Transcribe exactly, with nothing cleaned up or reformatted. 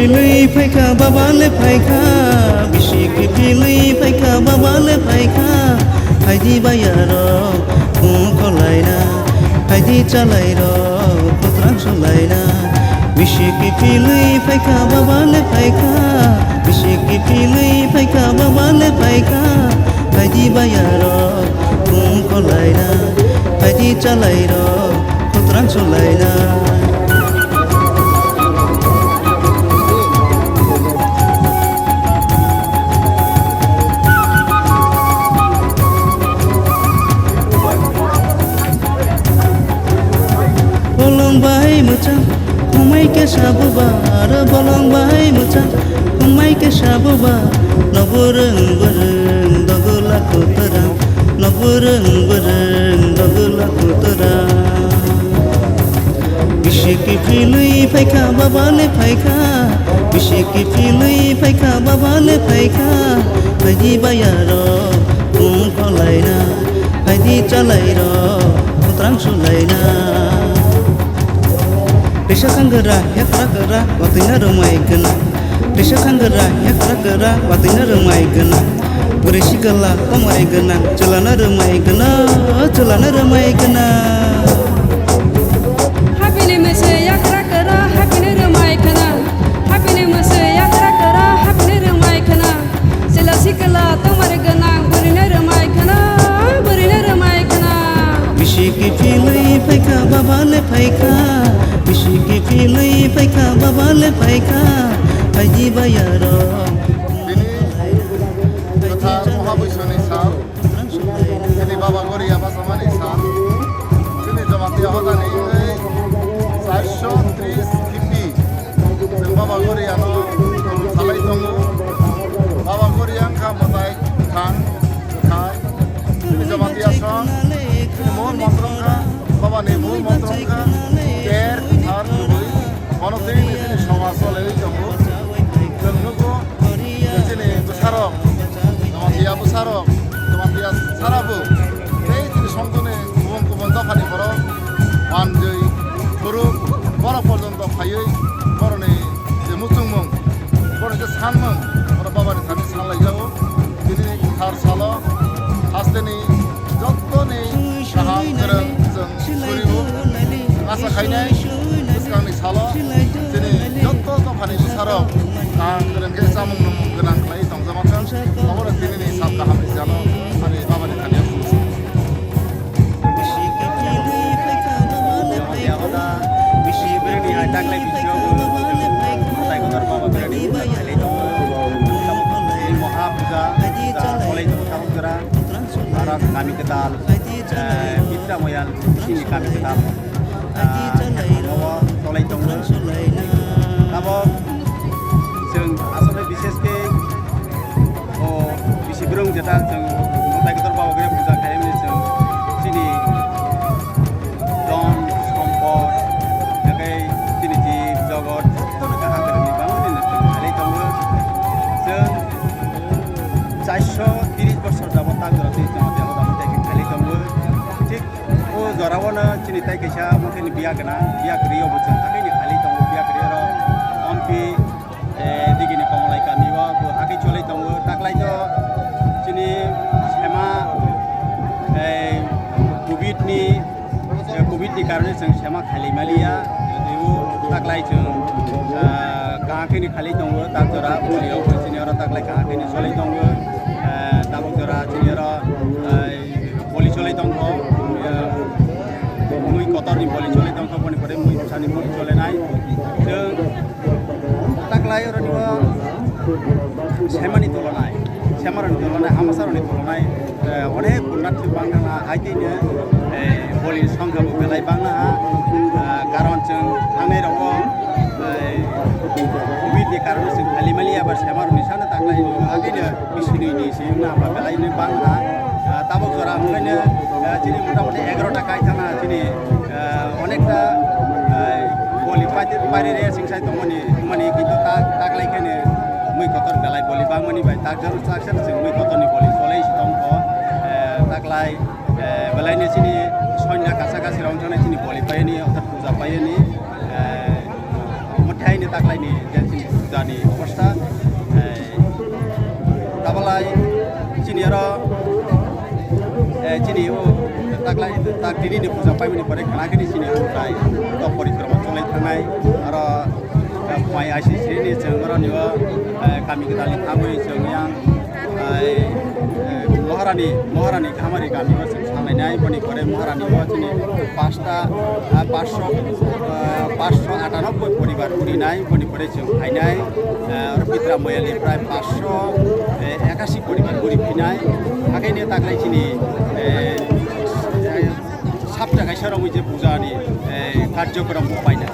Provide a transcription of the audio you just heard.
Philwi phaikha, baba le phaikha, bisi kiphilwi phaikha, baba le phaikha. Phaidi bayarok, kung kholaina, phaidi chalairok, kotrang solaina. Bisi kiphilwi phaikha, baba le phaikha, bisi kiphilwi phaikha, baba le phaikha. Phaidi bayarok, kung kholaina, phaidi chalairok, kotrang solaina. Bolong bai mwchang, khumai kesa buba, aro bolong bai mwchang, khumai kesa buba, no bwrwng bwrwng dogwla kutura, no bwrwng bwrwng dogwla kutura. Bisi kiphilwi phaikha, baba le phaikha, bisi kiphilwi phaikha, baba le phaikha, phaidi bayarok, kung kholaina, phaidi chalairok, kotrang solaina. Risa thangwra, hekra kwra, watwina rwmai gwnang. Risa thangwra, hekra kwra, watwina rwmai gwnang. Bwrwi sikla, tongmai gwnang, chwlano rwmai gwnang, chwlano rwmai gwnang. Hapini mwswi yakra kwra, hapini rwmai gwnang. Hapini mwswi yakra kwra, hapini rwmai gwnang. Chwla sikla tongmari gwnang, bwrwino rwmai khwna, bwrwino rwmai khwna. Bisi kiphilwi phaikha, baba le phaikha. Bisi kiphilwi phaikha, baba le phaikha. Phaidi bayarok. Bini kwthar Mohabwiswani sal. Chini Baba Goria basamani sal. Chini Jamatia hodani wngwi charsho tris khipi. Chwng Baba Goriano salai tongo. Baba Goria wngkha mwtai, kwthang, kwthai. Chini Jamatia song, chini mol montro wngkha, Baba ni mol montro wngkha ter, kwthar, kwrwi. Bono twi chini somaj choli tongo. Chwng nukgo, chini bwsarok, Jamatia bwsarok, Jamatia sarabo, tei chini songkoni kubun kubun dophani borok, manjwi, phuruk, borok porjonto phaiwi borokni je muchungmung, borokni je sanmung, borok babani thani sanlaijago. Tini kwthar salo hasteni jottoni kaham kwrwng chwng suribo. Asa khainai bwskangni salo chini jotto dophani bwsarok kaham kwrwng khe chamung nwmung gwnang khlai tongjakma khe, obono tinini sal kahamni salo ani babani thani. Moha puja, puja, kolai tongo tabuk jora. Aro kami kwtal, eh, Mitra Moyal, chini kami kwtal, ah, o tolai tongo. Tabuk chwng asole bishesh khe o bisi bwrwng jeta chwng Mwtai Kotor Baba Goriya puja khaimani chwng chini dhon, sompot, tei chini jib, jogot, jotono kaham kwrwngni bangmani chwng khalai tongo. Chwng charsho tris bosor jabot tak jora twi chwng o Dehoda Mwtai khe khalai tongo. Thik o jorao no chini tai kaisa mwtai ni biya gwnang, biya kwrwi o bo chwng hakhe ni khalai tongo, biya kwrwi oro ampi, eh, digini Komolai kami o bo hakhe cholai tongo. Taklai to chini sema, eh, covid ni, eh, covid ni karone chwng sema khalai maliya. Teibo taklai chwng, ah, kaham khe ni khalai tongo, tak jora boli o chini oro taklai kaham khe ni cholai tongo. Eh, tabuk jora chini oro, eh, boli cholai tongo. Eh, mui kotor ni boli cholai tongo, boni pore mui bwsa ni boli cholenai. Chwng taklai oro ni o semani tulonai, semaroni tulonai, hamasaroni tulonai, eh, onek punnathi bangna hai tini, eh, boli songkha bo belai bangna ha, eh, karon chwng thangnai rogo, eh, covid ni karone chwng khali mali abar semaroni sana taklai agini bisinoi ni si na ba belai ni bangna, eh, tabuk jora hwnkhai no, eh, chini mota moti egarota kai thana chini, eh, onekta, eh, boli paite paire re sing sai tongmani, mani kintu ta-, taklai khe ne mui kotor belai boli bangmani bai tak jor tak ser sing mui kotor ni boli solai si tong kho, eh, taklai, eh, belai ne chini sonya kasa kasi rong thana chini boli paiyani, orthat puja paiyani, eh, mot-, Haini taklaini je chini pujani obostha, eh, tabalai chini oro, eh, chini o taklai tak dinini puja paimani pore khwna khini chini o tai to porikrama cholai thangnai, aro, eh, mai aisi sini chwng oro niyo, eh, kami kwtalni thangwi chwng yang Ai, eh, Maharani, Maharani Khamari kami o chwng salainai, boni pore Maharani o chini pasta, ah, paanch sho, ah, paanch sho atanoboi poribar urinai, boni pore chwng phainai, eh, oro Pitra Moyali prai paanch sho, eh, ekashi poribar uri phinai, hakhai ne taklai chini, eh, eh, sapta kaisa romwi je puja ni, eh, karjokrom bo paina.